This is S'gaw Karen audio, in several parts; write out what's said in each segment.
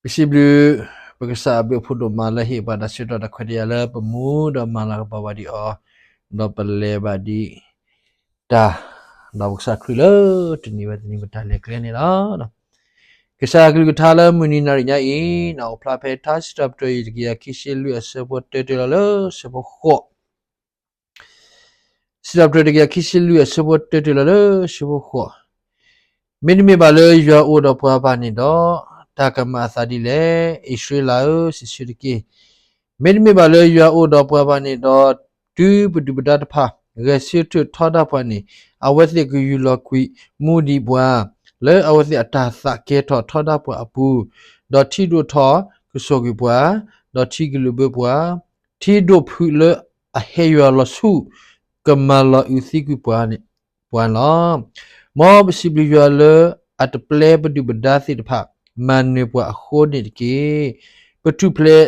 ပစံးဘျုး ပကစၢ်အဘျုးအဖှိၣ်ဒိၣ်မးလၢဟ့ၣ်ပှၤတၢ်ဆၢကတီၢ်တၢ်ခွဲးတၢ်ယာ်လၢပမူဒီးမၤလၤကပီၤဘၣ်ဒံးအီၤ, ဒီးပလဲၤဘၣ်ဒံးတၢ်, ဒီးပကစၢ်ခရံာ်လၢတနံၤဝဲတနံၤပတၢ်လဲၤကျဲန့ၣ်လီၤ. ကစၢ်အကလုၢ်ကထါလၢမုၢ်နံၤနၤရံၣ်ညါအံၤ, အိၣ်ဖျါဖဲထါစံးထီၣ်ပတြၢၤယံၤတကယၤခံဆံလွံၢ်အဆၢဖိတၢတုၤလီၤလၢဆၢဖိဃိး စံးထီၣ်ပတြၢၤတကယၤခံဆံလွံၢ်အဆၢဖိတၢတုၤလီၤလၢဆၢဖိဃိး, မ့တမ့ၢ်ဘၣ်လၢယွၤအိၣ်ဒီးပှၤဘၣ်န့ၣ်ဒီး, တၢ်ကမၤအသးဒ်လဲၣ်. အံၣ်စရ့လးဧၢ, စံးဆၢတက့ၢ်. မ့တမ့ၢ်ဘၣ်လၢယွၤအိၣ်ဒီးပှၤဘၣ်န့ၣ်ဒီး, တုၤပဒုၣ်ပဒါတဖၣ် ဂဲၤဆၢထၢၣ်ထီဒါပှၤန့ၣ်, အဝဲသ့ၣ်ကယူၢ်လီၤကွံာ်မူဒံးပှၤ လၢအဝဲသ့ၣ်အတၢ်သးကဲထီၣ်ထီဒါပှၤအပူၤ, ဒီးထံဒိၣ်ထီၣ်ကစိာ်ကွံာ်ပှၤ, ဒီးထံကလုာ်ဘၢပှၤ, ထံဒိၣ်ဖုးလၢအဟဲယွၤလီၤဆူၣ် ကမၤလီၤအုးသံကွံာ်ပှၤန့ၣ် ပှၤလီၤ. မ်ပစံးဘျုးယွၤလၢအတပျဲပဒုၣ်ပဒါသ့ၣ်တဖၣ် မၤနၢၤပှၤအဃိန့ၣ်တက့ၢ်. ပထူၣ်ဖျဲ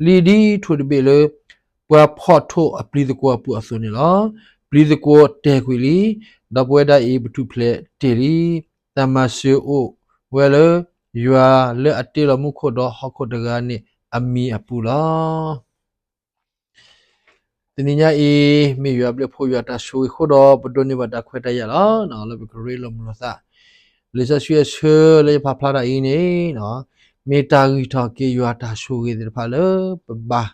းလံဒ်ထိၣ်တဘ့ၣ်လၢ ပှၤဖီၣ်ထိၣ်အပျံၤသကွီၤအပူၤအသိးန့ၣ်လီၤ. ပျံၤသကွီၤတဲာ်ကွံာ်လံ, ဒီးပဝဲဒၣ်အံၤ ပထူၣ်ဖျဲးတ့ၢ်လံ. တၢ်မၤစၢၤအိၣ်ဝဲလၢ ယွၤလၢအတ့လီၤမူခိၣ်ဒီးဟီၣ်ခိၣ်တဂၤန့ၣ်အမံၤအပူၤလီၤ. တနံၤညါအံၤ မ့ၢ်ယွၤအဘျုးအဖှိၣ်ယွၤတၢ်ဆိၣ်ဂ့ၤအဃိဒီး ပဒိးန့ၢ်ဘၣ်တၢ်ခွဲးတၢ်ယာ်လီၤ. လၢပကရ့လိာ်မုာ်လိာ်သး, လံာ်စီဆှံအဆၢလၢယဖးဖျါတၢ်အံၤန့ၣ်, မ့ၢ်တၢ်ဂံၢ်ထီၣ်က့ၤယွၤတၢ်ဆိၣ်ဂ့ၤသ့ၣ်တဖၣ်လၢပဘၣ်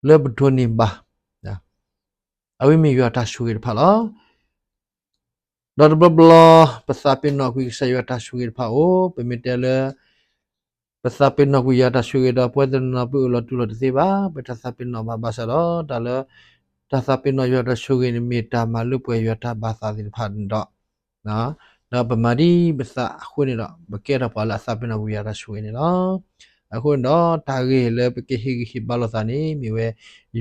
လၢပဒိးန့ၢ်ဘၣ်, အဝဲမ့ၢ်ယွၤတၢ်ဆိၣ်ဂ့ၤတဖၣ်လီၤ. ဒီးတဘျီဘျီ ပသးပ့ၤနီၣ်ကွံာ်ကစၢ်ယွၤတၢ်ဆိၣ်ဂ့ၤတဖၣ်အိၣ်, ပမ့ၢ်တဲလၢ ပသးပ့ၤနီၣ်ကွံာ်ယွၤတၢ်ဆိၣ်ဂ့ၤဒီး ပဝဲတနီၤနီၤပအိၣ်လီၤတူၢ်လီၤတသ့ဘၣ်. ပတၢ်သးပ့ၤနီၣ်ဘၣ်ဘၣ်ဆၣ်ဒီး တၢ်လၢ တၢ်သးပ့ၤနီၣ်ယွၤတၢ်ဆိၣ်ဂ့ၤန့ၣ် မ့ၢ်တၢ်မၤလၢပှဲၤယွၤတၢ်ဘၣ်သးသ့ၣ်တဖၣ်န့ၣ်ဒီး ဒီးပမၤဒ်ပသးအဃိန့ၣ်ဒီး ပကဲထီၣ်ပှၤလၢအသးပ့ၤနီၣ်ကွံာ်ယွၤတၢ်ဆိၣ်ဂ့ၤန့ၣ်လီၤ. အဃိန့ၣ်ဒီး တၢ်ဂ့ၢ်လၢပကဟ့ၣ်ဂံၢ်ဟ့ၣ်ဘါလိာ်သးန့ၣ် မ့ၢ်ဝဲ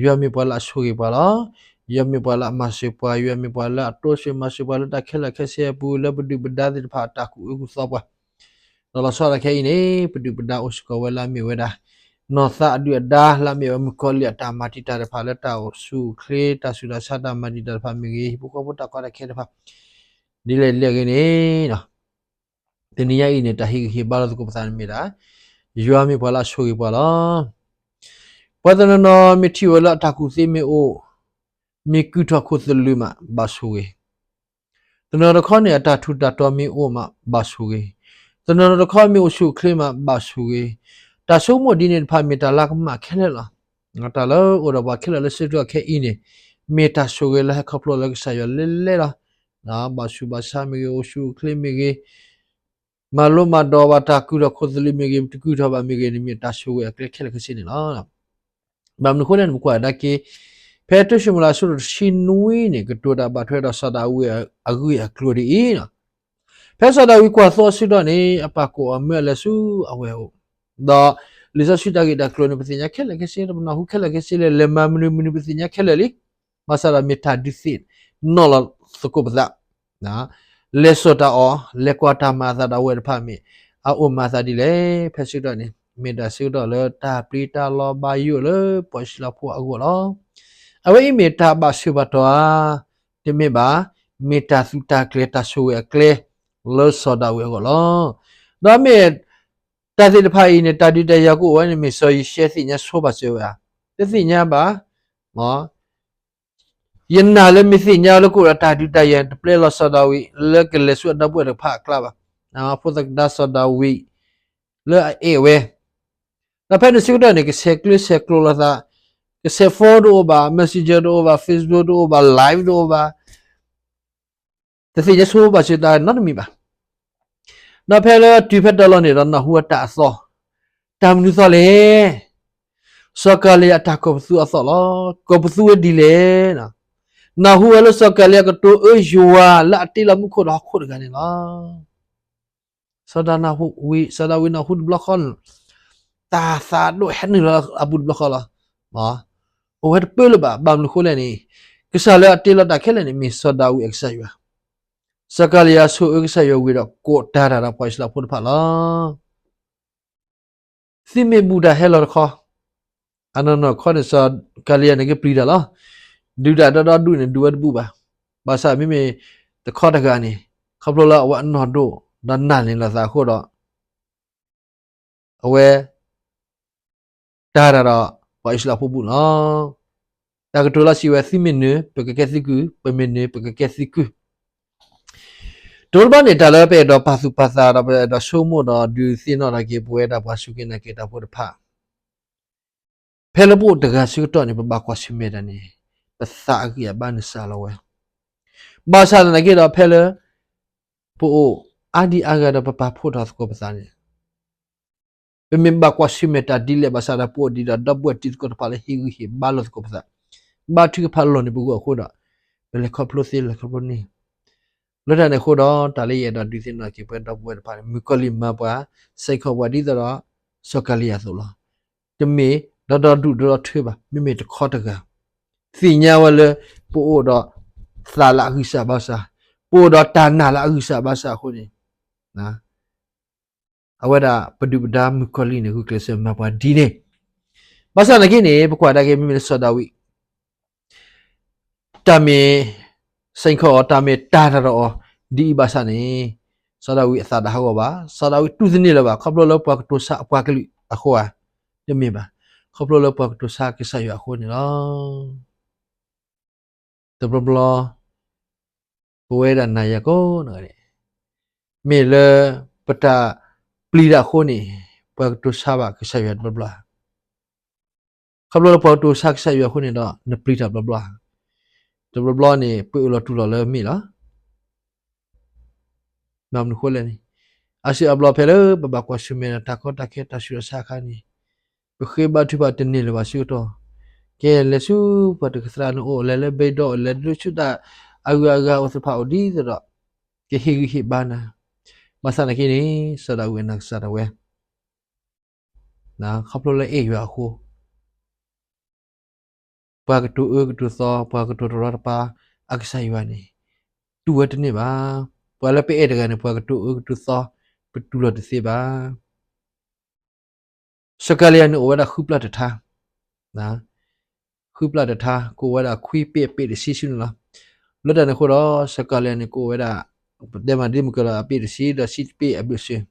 ယွၤမ့ၢ်ပှၤလၢအဆိၣ်ဂ့ၤပှၤလီၤ. ယွၤမ့ၢ်ပှၤလၢအမၤစၢၤပှၤ, ယွၤမ့ၢ်ပှၤလၢအတိစၢၤမၤစၢၤပှၤလၢတၢ်ခဲလၢာ်ခဲဆ့အပူၤ, လၢပဒုၣ်ပဒါသ့ၣ်တဖၣ်အတၢ်ကူၣ်အၢကူၣ်သီပှၤ ဒီးလီၤဆီဒၣ်တၢ်ခဲအံၤန့ၣ် ပဒုၣ်ပဒါအိၣ်စ့ၢ်ကီးဝဲလၢအမ့ၢ်ဝဲဒၣ် နီၢ်သးအဒုၣ်အဒါလၢအမ့ၢ်ဝဲမုၣ်ကီၤလံၢ်အတၢ်မၤတံာ်တာ်တဖၣ် လၢတၢ်အိၣ်ဆူၣ်အိၣ်ချ့ တၢ်ဆူးတၢ်ဆါတၢ်မၤတံာ်တာ်တဖၣ်မ့ၢ်ဂ့ၤ, ဟံၣ်ဖိဃီဖိတၢ်ကီတၢ်ခဲတဖၣ် ဒ်လဲၣ်ဒ်လဲၣ်ဂ့ၤန့ၣ် တနံၤညါအံၤန့ၣ် တၢ်ဟ့ၣ်ဂံၢ်ဟ့ၣ်ဘါလိာ်သကိးပသးန့ၣ်မ့ၢ်ဒၣ် ယွၤမ့ၢ်ပှၤလၢအဆိၣ်ဂ့ၤပှၤလီၤ. ပှၤတနီၤနီၤမ့ၢ်ထံၣ်ဝဲလၢအတၢ်ကူၣ်သ့မ့ၢ်အိၣ်, မ့ၢ်ကုၢ်ထီၣ်ခိၣ်သလုးမး ဘၣ်ဆိၣ်ဂ့ၤ, တနီၤတခီန့ၣ် အတၢ်ထူးတၢ်တီၤမ့ၢ်အိၣ်မး ဘၣ်ဆိၣ်ဂ့ၤ, တနီၤတခီမ့ၢ်အိၣ်ဆူၣ်အိၣ်ချ့မး ဘၣ်ဆိၣ်ဂ့ၤ, တၢ်ဆိကမိၣ်ဒ်န့ၣ်တဖၣ်မ့ၢ်တၢ်လၢကမၣ်ခဲလၢာ်လီၤ. တၢ်လၢအိၣ်ဒီးပှၤခဲလၢာ်လၢဆၢကတီၢ်ခဲအံၤန့ၣ် မ့ၢ်တၢ်ဆိၣ်ဂ့ၤလၢဟဲခီဖျိလၢကစၢ်ယွၤလဲၤလဲၤလီၤ. ဘၣ်ဆူးဘၣ်ဆါမ့ၢ်ဂ့ၤ, အိၣ်ဆူၣ်အိၣ်ချ့မ့ၢ်ဂ့ၤ, မၤလိမၤဒိးဘၣ်တၢ်ကုၢ်ထီၣ်ခိၣ်သလုးမ့ၢ်ဂ့ၤ, တကုၢ်ထီၣ်ဘၣ်မ့ၢ်ဂ့ၤန့ၣ် မ့ၢ်တၢ်ဆိၣ်ဂ့ၤအကျဲခဲလၢာ်ခဲဆ့န့ၣ်လီၤ. ဘၣ်မနုၤအဃိလဲၣ်န့ၣ် ပကွၢ်ကဒါက့ၤ ဖဲတၢၡမူၤအ့လးအဆၢဒိၣ်တဆံနွံန့ၣ် ကတိၤတၢ်ဘၣ်ထွဲဒီးစီၤဒၤဝံးအဂ့ၢ်အကျိၤဒ်အံၤ, ဖဲစီၤဒၤဝံးကွၢ်သိအဆၢကတီၢ်န့ၣ် အပၢ်ကိးအီၤမၢအလဲၤဆူအဝဲၢ်အအိၣ်, ဒီးလံာ်စီဆှံတၢ်ဂ့ၢ်တၢ်ကျိၤန့ၣ် ပသ့ၣ်ညါခဲလၢာ်ခဲဆ့, ပနၢ်ဟူခဲလၢာ်ခဲဆ့လၢ လဲၤမၤမနုၤမနုၤ ပသ့ၣ်ညါခဲလၢာ်လံ. ဘၣ်ဆၣ်ဒီးမ့ၢ်တၢ်ဒုးသ့ၣ်နီၣ်လီၤသကိးပသး လဲၤစိာ်တၢ်အီၣ်, လဲၤကွၢ်တၢ်မၤအသးဒီးအဝဲၢ်တဖၣ်မ့ၢ် အအိၣ်မၤအသးဒ်လဲၣ်. ဖဲဆၢကတီၢ်န့ၣ် မ့ၢ်တၢ်ဆၢကတီၢ်လၢတၢ်ပျံၤတၢ်လီၤဘၣ်ယိၣ်လၢပှၤအံၣ်စရ့လးဖိအဂီၢ်လီၤ. အဝဲအံၤမ့ၢ်တၢ်ဘၣ်ဆၢဘၣ်တီၤဧါ, တမ့ၢ်ဘၣ်, မ့ၢ်တၢ်သူတၢ်ကျဲၤတၢ်ဆိၣ်ဂ့ၤအကျဲ လၢစီၤဒၤဝံးအဂီၢ်လီၤ. ဒီးမ့ၢ်တၢ်သ့ၣ်တဖၣ်အံၤန့ၣ် တၢ်ဒုးတၢ်ယၤကအိၣ်ဝဲန့ၣ် မ့ၢ်စီၤယံၤၡဲသ့ၣ်ညါဆိဘၣ်စၢၤဝဲဧါ, တသ့ၣ်ညါဘၣ်. ယနာ်လၢမ့ၢ်သ့ၣ်ညါလၢကအိၣ်ဒီးတၢ်ဒုးတၢ်ယၤ တပျဲလီၤစီၤဒၤဝံး လၢကလဲၤဆူအဒီပုၢ်ဝဲၢ်တဖၣ်အကျါဘၣ်. ဖိသၣ်ကဒါစီၤဒၤဝံး လၢအအဲၣ်ဝဲ, ဒီးဖဲန့ၣ်ဆၢကတီၢ်န့ၣ် ကဆဲးကျၢဆဲးကျိးလိာ်သး, ကဆဲး phone တအိၣ်ဘၣ်, messenger တအိၣ်ဘၣ်, Facebook တအိၣ်ဘၣ်, live တအိၣ်ဘၣ်, တသ့ၣ်ညါဆိဘၣ်စၢၤတၢ်နီတမံၤဘၣ်. ဒီးဖဲလၢတုၤဖဲတၢ်လီၢ်န့ၣ်ဒီး နၢ်ဟူအတၢ်အသီၣ်, တၢ်မနုၤသီၣ်လဲၣ်. စီၤကၤလံယၤအတၢ်ကိးပသူအသီၣ်လီၤ. ကိးပသူဝဲဒ်လဲၣ်. နၢ်ဟူဝဲလၢစီၤကၤလံယၤကတိၤအၢယွၤလၢအတ့လီၤမူခိၣ်ဒီးဟီၣ်ခိၣ်တဂၤန့ၣ်လီၤ. စီၤဒၤဝံး, စီၤဒၤဝံးနၢ်ဟူတဘျီဃီန့ၣ် တၢ်သးဒိၣ်ဟဲနုာ်လီၤအပူၤတဘျီဃီလီၤ. အိၣ်ဝဲတပၢၢ်လၢၤဘၣ်, ဘၣ်မနုၤအဃိလဲၣ်န့ၣ် ကစၢ်လၢအတ့လီၤတၢ်ခဲလၢာ်န့ၣ် မ့ၢ်စီၤဒၤဝံးအကစၢ်ယွၤ. စီၤကၤလံယၤဆိၣ်အၢကစၢ်ယွၤဝံၤဒီး ကိးတၢ်တၢ်ဒီးပှၤအံၣ်စရ့လးဖိတဖၣ်လီၤ. သုမ့ၢ်ဘူၣ်တၢ်ဟဲလီၤတခီ, အနီၢ်နီၢ်ခီန့ၣ် စီၤကၤလံယၤန့ၣ်ကပျံၤတၢ်လီၤ. ဒုးတၢ်ဒီဒီဒူၣ်န့ၣ် ဒုးဝဲတဘူၣ်ဘၣ်. ဘၣ်ဆၣ်မ့မ့ၢ်တခီတဂၤန့ၣ် ခီဖျိလၢအဝဲအနီၢ်ဒိၣ် ဒီးနာ်န့ၢ်လိာ်သးအဃိဒီး အဝဲ တၢ်တၢ်ဒီး ပှၤအံၣ်စရ့လးဖိဘူးလီၤ. တၢ်ကတိၤလၢစံးဝဲ သုမ့ၢ်နုာ် ပကကဲသုကုၢ်, ပမ့ၢ်နုာ် ပကကဲသုကုၢ်. တဘျီဘျီန့ၣ် တၢ်လၢပအဲၣ်ဒိးပာ်သူၣ်ပာ်သးဒီး ပအဲၣ်ဒိးဆိကမိၣ်ဒီး ဒုးသ့ၣ်နီၣ်ထီၣ်က့ၤ ပဝဲဒၣ်ပှၤစူၢ်က့ၤနာ်က့ၤတၢ်ဖိတဖၣ် ဖဲလၢပအိၣ်တဂၤဆၢကတီၢ်န့ၣ် ပဘၣ်ကွၢ်ဆၢၣ်မဲာ်တၢ်န့ၣ် ပသးအဂံၢ်အဘါန့ၣ်စှၤလီၤဝဲ. ဘၣ်ဆၣ်သနာ်က့ဒီး ဖဲလၢ ပအိၣ်အါဒံအါဂၤဒီး ပပာ်ဖှိၣ်ထီၣ်သကိးပသးန့ၣ် ပမ့ၢ်ဘၣ်ကွၢ်ဆၢၣ်မဲာ်တၢ်ဒ်လဲၣ်ဘၣ်ဆၣ်ဒီး ပအိၣ်ဒံးဒီးဒီပုၢ်ဝဲၢ်တံၤသကိးတဖၣ်လၢဟ့ၣ်ဂံၢ်ဟ့ၣ်ဘါလိာ်သကိးပသး, ဘါထုကဖၣ်လီၢ်န့ၢ်ပဂီၢ်အဃိဒီး ပလဲၤခီဖျိသ့လဲၤခီဖျိန့ၢ်, လၢတၢ်န့ၣ်အဃိဒီး တၢ်လၢယအဲၣ်ဒိးဒုးသ့ၣ်နီၣ်က့ၤပဝဲဒီပုၢ်ဝဲၢ်တဖၣ်န့ၣ် မုၣ်ကီၤလံၢ်မၤပှၤ စဲးခီပှၤဒ်သိးဒီး စီၤကၤလံယၤအသိးလီၤ. တမ့ၢ်ဒီဒီဒူၣ်ဒီဒီထၢဘၣ်, မ့မ့ၢ်တခီတဂၤ သ့ၣ်ညါဝဲလၢ ပအိၣ်ဒီးသးလၢအဂံၢ်စၢ်ဘါစၢ်, ပအိၣ်ဒီးတၢ်နာ်လၢအဂံၢ်စၢ်ဘါစၢ်အဃိန့ၣ် အဝဲဒၣ်ပဒုၣ်ပဒါမုၣ်ကီၤလံၢ်န့ၣ် ဂုာ်ကျဲးစၢးမၤပှၤဒ်န့ၣ်, ဘၣ်ဆၣ်သနာ်က့န့ၣ် ပကွၢ်ဒၣ်က့ၤ မ့မ့ၢ်လၢစီၤဒၤဝံး တၢ်မ့ၢ် စဲးခီအီၤ တၢ်မ့ၢ်တၢ်တၢ်ဒီးအီၤ ဒ်အံၤဘၣ်ဆၣ်န့ၣ် စီၤဒၤဝံးအသးတဟးဂီၤဘၣ်, စီၤဒၤဝံးတူၢ်တန့ၢ်လၢၤဘၣ် ခီဖျိလၢပှၤကတိၤဆါအပှၤကလုာ်အဃိဧါ, တမ့ၢ်ဘၣ်, ခီဖျိလၢပှၤကတိၤဆါကစၢ်ယွၤအဃိန့ၣ်လီၤ. တဘျီဘျီ ပဝဲဒၣ်နၤယၤကိးဂၤဒဲး မ့ၢ်လၢပတၢ်ပျံၤတၢ်အဃိန့ၣ် ပှၤကတိၤဆါဘၣ်ကစၢ်ယွၤတဘျီဘျီ, ခီဖျိလၢပှၤကတိၤဆါကစၢ်ယွၤအဃိန့ၣ်ဒီး နပျံၤတၢ်တဘျီဘျီ, တဘျီဘျီန့ၣ် ပအၢၣ်လီၤတူၢ်လိာ်လၢမ့ၢ်လီၤ. ဘၣ်မနုၤအဃိလဲၣ်န့ၣ် အါစုအါဘျီဖဲလၢပဘၣ်ကွၢ်ဆၢၣ်မဲာ်ဒီးတၢ်ကီတၢ်ခဲတၢ်ဆူးတၢ်ဆါအခါန့ၣ် ပဃ့ဘါထုကဖၣ်တန့ၢ်လၢၤဘၣ်ဆၢကတီၢ်, ကဲလဲၤဆူပှၤတကသရၣ်န့ၣ်အိၣ် လဲၤလၢဘ့ဒီအိၣ် လဲၤဆူတၢ်အဂုၤအဂၤအိၣ်သ့ၣ်တဖၣ်အိၣ်ဒ်သိးဒီး ကဟ့ၣ်ဂံၢ်ဟ့ၣ်ဘါနၤ, ဘၣ်ဆၣ်သနာ်က့န့ၣ် စီၤဒၤဝံးအနီၢ်ကစၢ်ဒၣ်ဝဲ ခီဖျိလၢအဲၣ်ယွၤအဃိ ပှၤကတိၤအၢကတိၤသီ ပှၤကတိၤတရီတပါ အကစၢ်ယွၤန့ၣ် တူၢ်ဝဲတန့ၢ်ဘၣ်. ပှၤလၢပအဲၣ်တဂၤန့ၣ် ပှၤကတိၤအၢကတိၤသီ ပတူၢ်လိာ်တသ့ဘၣ်. စီၤကၤလံယၤန့ၣ်အိၣ်ဝဲဒၣ်ဃုပျၢ်တထါ, ဃုပျၢ်တထါ ကအိၣ်ဝဲဒၣ်ခွံပ့ၣ်အပ့ၣ်တဆံဆူန့ၣ်လီၤ. လၢတၢ်န့ၣ်အဃိဒီး စီၤကၤလံယၤန့ၣ် ကအိၣ်ဝဲဒၣ် ပတဲမးဒ်မုၢ်ကလီၤအပ့ၣ်တဆံဒီးဆံတပ့ၣ်အဘျုးစ့ၢ်,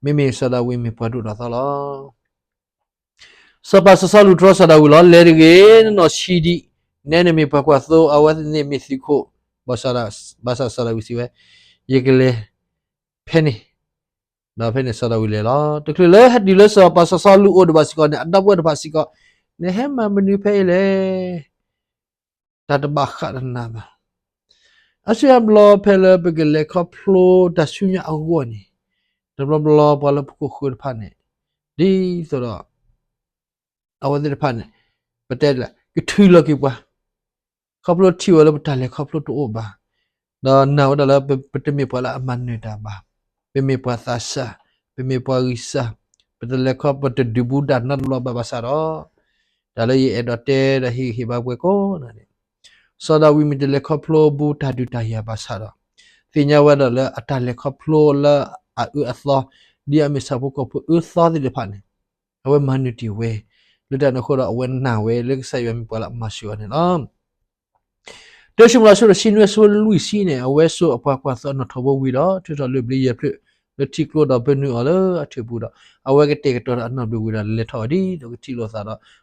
မ့မ့ၢ်စီၤဒၤဝံးမ့ၢ်ပှၤဒိၣ်ထီၣ်သီလီၤ. စီၤပၤစီၤစီလူးတြီစီၤဒၤဝံးလီၤ. လဲၤတဂ့ၤ နနီၢ်ဆံးဒံး, နဲနမ့ၢ်ပှၤကွၢ်သိ အဝဲသ့ၣ်န့ၣ်မ့ၢ်သုးခိၣ်, ဘၣ်ဆၣ်စီၤဒၤဝံးစံးဝဲ, ယကလဲၤဖဲန့ၣ်, ဒီးဖဲန့ၣ်စီၤဒၤဝံးလဲၤလီၤ. တချုးလၢဟဲတုၤလၢစီၤပၤစီၤစီလူးအိၣ်ဒံးဘၣ်စ့ၢ်ကီးန့ၣ် အဒီပုၢ်ဝဲၢ်တဖၣ်စ့ၢ်ကီး, နဟဲမၤမနုၤဖဲအံၤလဲၣ်. တၢ်တဘၣ်ဃးဒီးနၤဘၣ်. အါစုအါဘျီဖဲလၢပကလဲၤခီဖျိတၢ်ဆူညါအဂီၢ်န့ၣ်, တဘျီဘျီပှၤလၢပခိၣ်ဃၢၤတဖၣ်န့ၣ်, ဒ်သိးဒီး အဝဲသ့ၣ်တဖၣ်န့ၣ်, ပတဲဒ်လဲၣ် ကထုးလီၤက့ၤပှၤ, ခီဖျိထံၣ်ဝဲလၢပတၢ်လဲၤခီဖျိတအိၣ်ဘၣ်, ဒီးနာ်ဝဲဒၣ်လၢပတမ့ၢ်ပှၤလၢအမၤနၢၤတၢ်ဘၣ်, ပမ့ၢ်ပှၤသးစၢ်, ပမ့ၢ်ပှၤဂံၢ်စၢ်, ပတလဲၤခီ ပတဒုးဘူးတၢ်နီတဘျီဘၣ်ဘၣ်ဆၣ်ဒီး, တၢ်လၢယအဲၣ်ဒိးတဲဒီးဟ့ၣ်ဂံၢ်ဟ့ၣ်ဘါပှၤကိးဂၤန့ၣ်, စီၤဒၤဝံးမ့ၢ်တလဲၤခီဖျိဘူးတၢ်ဒုးတၢ်ယၤဘၣ်ဆၣ်ဒီး, သ့ၣ်ညါဝဲဒၣ်လၢအတၢ်လဲၤခီဖျိလၢအအၢအသီ, ဒ်အမ့ၢ်ဆၣ်ဖိကီၢ်ဖိအၢသီသ့ၣ်တဖၣ်န့ၣ်, အဝဲမၤနၢၤတ့ၢ်ဝဲ, လၢတၢ်န့ၣ်အဃိဒီးအဝဲနာ်ဝဲလၢကစၢ်ယွၤမ့ၢ်ပှၤလၢအမၤစၢၤအီၤန့ၣ်လီၤ. တၢၡမူၤအ့လးအဆၢဒိၣ်တဆံနွံအဆၢဖိလွံၢ်ဆံန့ၣ် အဝဲစိာ်အပှၤကွၢ်သိအနီၣ်ထိးဘိဝံၤဒီး ထုးထီၣ်လၢၢ်ဘျ့ယဲၢ်ဖျၢၣ်လၢထံကျိဒီးဘၢနုာ်အီၤလၢအထၢၣ်ပူၤဒီး အဝဲကတဲာ်ကတီၤဒီးအနီၣ်ဘျုးဝံၤဒီးလဲၤထီၣ်အီၤဒ်သိးကထံၣ်လိာ်သးဒီး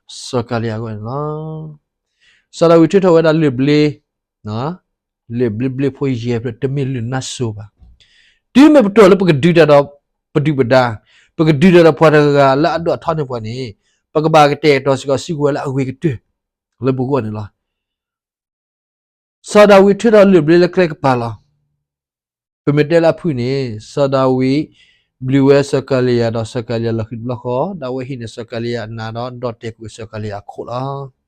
စီၤကၤလံယၤအဂီၢ်န့ၣ်လီၤ. စီၤဒၤဝံးထုးထီၣ်ဝဲဒၣ်လၢၢ်ဘျ့ လၢၢ်ဘျ့ဘျ့ဖိယဲၢ်ဖျၢၣ် တမ့ၢ်လၢၢ်နါစိၤဘၣ်. တုၤမ့ၢ်ပတီၢ်လၢပကဒုးတၢ်ဒီးပဒုၣ်ပဒါ, ပကဒုးတၢ်ဒီးပှၤတဂၤလၢအဒိၣ်အထီန့ၢ်ပှၤန့ၣ်, ပကဘၣ်ကတဲာ်ကတီၤစ့ၢ်ကီးစုကဝဲၤလၢအဂ့ၤကတၢၢ်လၢပဂီၢ်န့ၣ်လီၤ. စီၤဒၤဝံးထုးထီၣ်လၢၢ်ဘျ့လၢကျဲကပၤလီၤ. ပမ့ၢ်တဲလၢအဖုၣ်န့ၣ် စီၤဒၤဝံးဘျုးဝဲစီၤကၤလံယၤဒီးစီၤကၤလံယၤလီၤဃံၤတဘျီဃီ, ဒီးအဝဲဟံးန့ၢ်စီၤကၤလံယၤအနါဒီးဒီၣ်တဲာ်ကွံာ်စီၤကၤလံယၤအခိၣ်လီၤ.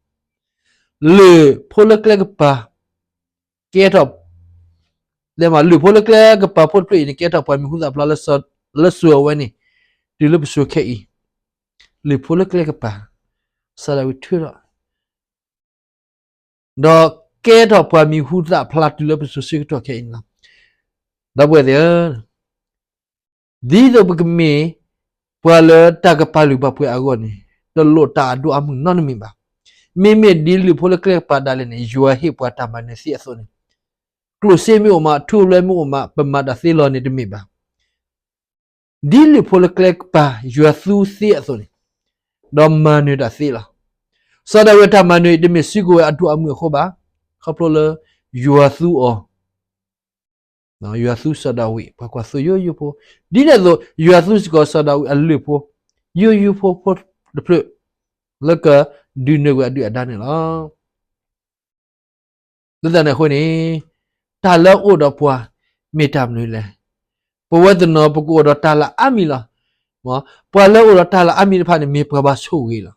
လၢၢ်ဖိလၢကျဲကပၤ ကဲထီၣ်, လၢၢ်ဖိလၢကျဲကပၤဖိတဖျၢၣ်အံၤန့ၣ် ကဲထီၣ်ပှၤမံၤဟူသၣ်ဖျါလၢစိၤအဝဲန့ၣ်, တုၤလၢပစိၤခဲအံၤ, လၢၢ်ဖိလၢကျဲကပၤ, စီၤဒၤဝံးထုးထီၣ် ဒီးကဲထီၣ်ပှၤမံၤဟူသၣ်ဖျါတုၤလၢပစိၤဆၢကတီၢ်ခဲအံၤန့ၣ်လီၤ. ဒီပုၢ်ဝဲၢ်သ့ၣ်ဧၢ, ဒ်သိးပကမ့ၢ်ပှၤလၢတၢ်ကပာ်လုၢ်ပာ်ပှ့ၤအဂီၢ်န့ၣ်, တလိၣ်တၢ်အဒိၣ်အမုၢ်နီတမံၤဘၣ်. မ့မ့ၢ်ဒ်လၢၢ်ဖိလၢကျဲကပၤဒၣ်လဲာ်န့ၣ် ယွၤဟ့ၣ်ပှၤတၢ်မၤနၢၤသ့အသိးန့ၣ်, ကျိၣ်စ့မ့ၢ်အိၣ်မး ထူလွဲမ့ၢ်အိၣ်မး ပမၤတၢ်သ့လီၤန့ၣ်တမ့ၢ်ဘၣ်. ဒ်လုၢ်ဖိလၢကျဲကပၤယွၤသူသ့အသိးန့ၣ်, ဒီးမၤနၢၤတၢ်သ့လီၤ. စီၤဒၤဝံးအတၢ်မၤနၢၤအံၤ တမ့ၢ်စုကဝဲၤအဒိၣ်အမုၢ်အဃိဘၣ်, ခီဖျိလၢယွၤသူအီၤ, ယွၤသူစီၤဒၤဝံး ပှၤကွၢ်သိယိယိဖိ, ဒ်န့ၣ်အသိး ယွၤသူစ့ၢ်ကီးစီၤဒၤဝံးအလုၢ်ဖိ ယိယိဖိဖိတဖျၢၣ် လၢကဒုးနၢၤဝဲအဒုၣ်အဒါန့ၣ်လီၤ. လၢတၢ်န့ၣ်အဃိန့ၣ်, တၢ်လၢအအိၣ်ဒီးပှၤ မ့ၢ်တၢ်မနုၤလဲၣ်. ပဝဲတနီၤပကအိၣ်ဒီးတၢ်လၢအါမံၤလီၤ. ပှၤလၢအအိၣ်ဒီးတၢ်လၢအါမံၤတဖၣ်န့ၣ် မ့ၢ်ပှၤဘၣ်ဆိၣ်ဂ့ၤလီၤ.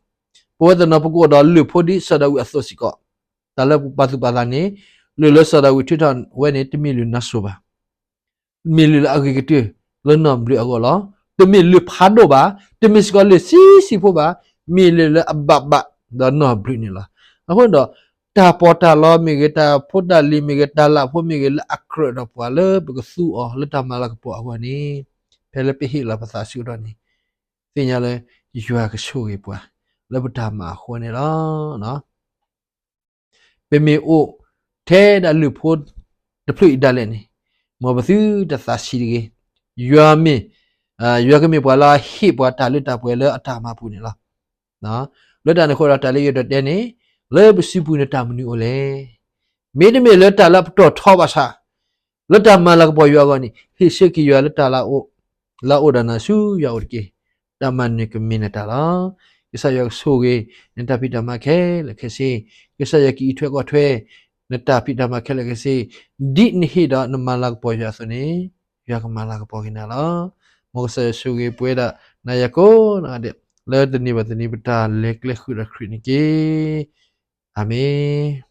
ပဝဲတနီၤပကအိၣ်ဒီးလုၢ်ဖိဒ်စီၤဒၤဝံးအသိးစ့ၢ်ကီး, တၢ်လၢပပာ်သူၣ်ပာ်သးန့ၣ်, လုၢ်လၢစီၤဒၤဝံးထုးထီၣ်ဝဲန့ၣ် တမ့ၢ်လုၢ်နါစိၤဘၣ်. မ့ၢ်လုၢ်လၢအဂ့ၤကတၢၢ်လၢနီၢ်ဘျုးအဂီၢ်လီၤ. တမ့ၢ်လုၢ်ဖးဒိၣ်ဘၣ်, တမ့ၢ်စ့ၢ်ကီးလုၢ်ဆံးဆံးဖိဘၣ်, မ့ၢ်လုၢ်လၢအဘၣ်ဘၣ်ဒီးနီၢ်ဘျုးန့ၣ်လီၤ. အဃိဒီး, တၢ်ပီးတၢ်လီမ့ၢ်ဂ့ၤ, တၢ်ဖိတၢ်လံၤမ့ၢ်ဂ့ၤ, တၢ်လၢ်ဖိမ့ၢ်ဂ့ၤ, လၢအကြၢးဒီးပှၤလၢပကသူအီၤလၢတၢ်မၤလၤကပီၤအဂီၢ်န့ၣ်, ဖဲလၢပဟ့ၣ်လီၤပသးဆူအဒီးန့ၣ်, သ့ၣ်ညါလၢယွၤကဆိၣ်ဂ့ၤပှၤ လၢပတၢ်မၤအဃိန့ၣ်လီၤ. ပမ့ၢ်အိၣ်ထဲဒၣ်လုၢ်ဖိတဖျၢၣ်အံၤဒၣ်လဲာ်န့ၣ်, မ်ပသုတသးဆံးတဂ့ၤ. ယွၤမ့ၢ်, ယွၤကမ့ၢ်ပှၤလၢအဟ့ၣ်ပှၤတၢ်လၢတၢ်ပှဲၤလၢအတၢ်မၤပူၤန့ၣ်လီၤ. လၢတၢ်န့ၣ်အဃိဒီးတၢ်လၢယအဲၣ်ဒိးတဲန့ၣ်, လၢပစုပူၤနတၢ်မနုၤအိၣ်လဲၣ်. မ့တမ့ၢ်လၢတၢ်လၢအပတီၢ်ထီဘၣ်ဆၣ် လၢတၢ်မၤလၤကပီၤယွၤအဂီၢ်န့ၣ် ဟ့ၣ်ဆၢက့ၤယွၤလၢတၢ်လၢအအိၣ်, လၢအအိၣ်ဒီးနၤဆူယွၤအိၣ်တက့ၢ်. တၢ်မၤနၢၤကမ့ၢ်နတၢ်လီၤ. ကစၢ်ယွၤကဆိၣ်ဂ့ၤ နတၢ်ဖံးတၢ်မၤခဲလၢာ်ခဲဆ့, ကစၢ်ယွၤကအံးထွဲကွၢ်ထွဲ နတၢ်ဖံးတၢ်မၤခဲလၢာ်ခဲဆ့, ဒ်နဟ့ၣ်ဒီးနမၤလၤကပီၤယွၤအသိးန့ၣ်, ယွၤကမၤလၤကပီၤက့ၤနၤလီၤ. မ်ကစၢ်ယွၤဆိၣ်ဂ့ၤပဝဲဒၣ်နၤယၤကိးဂၤဒဲး, လၢတနံၤဘၣ်တနံၤပတၢ်လဲၤကျဲဃုာ်ဒီးခရံာ်န့ၣ်တက့ၢ်. အၤမ့ၣ်.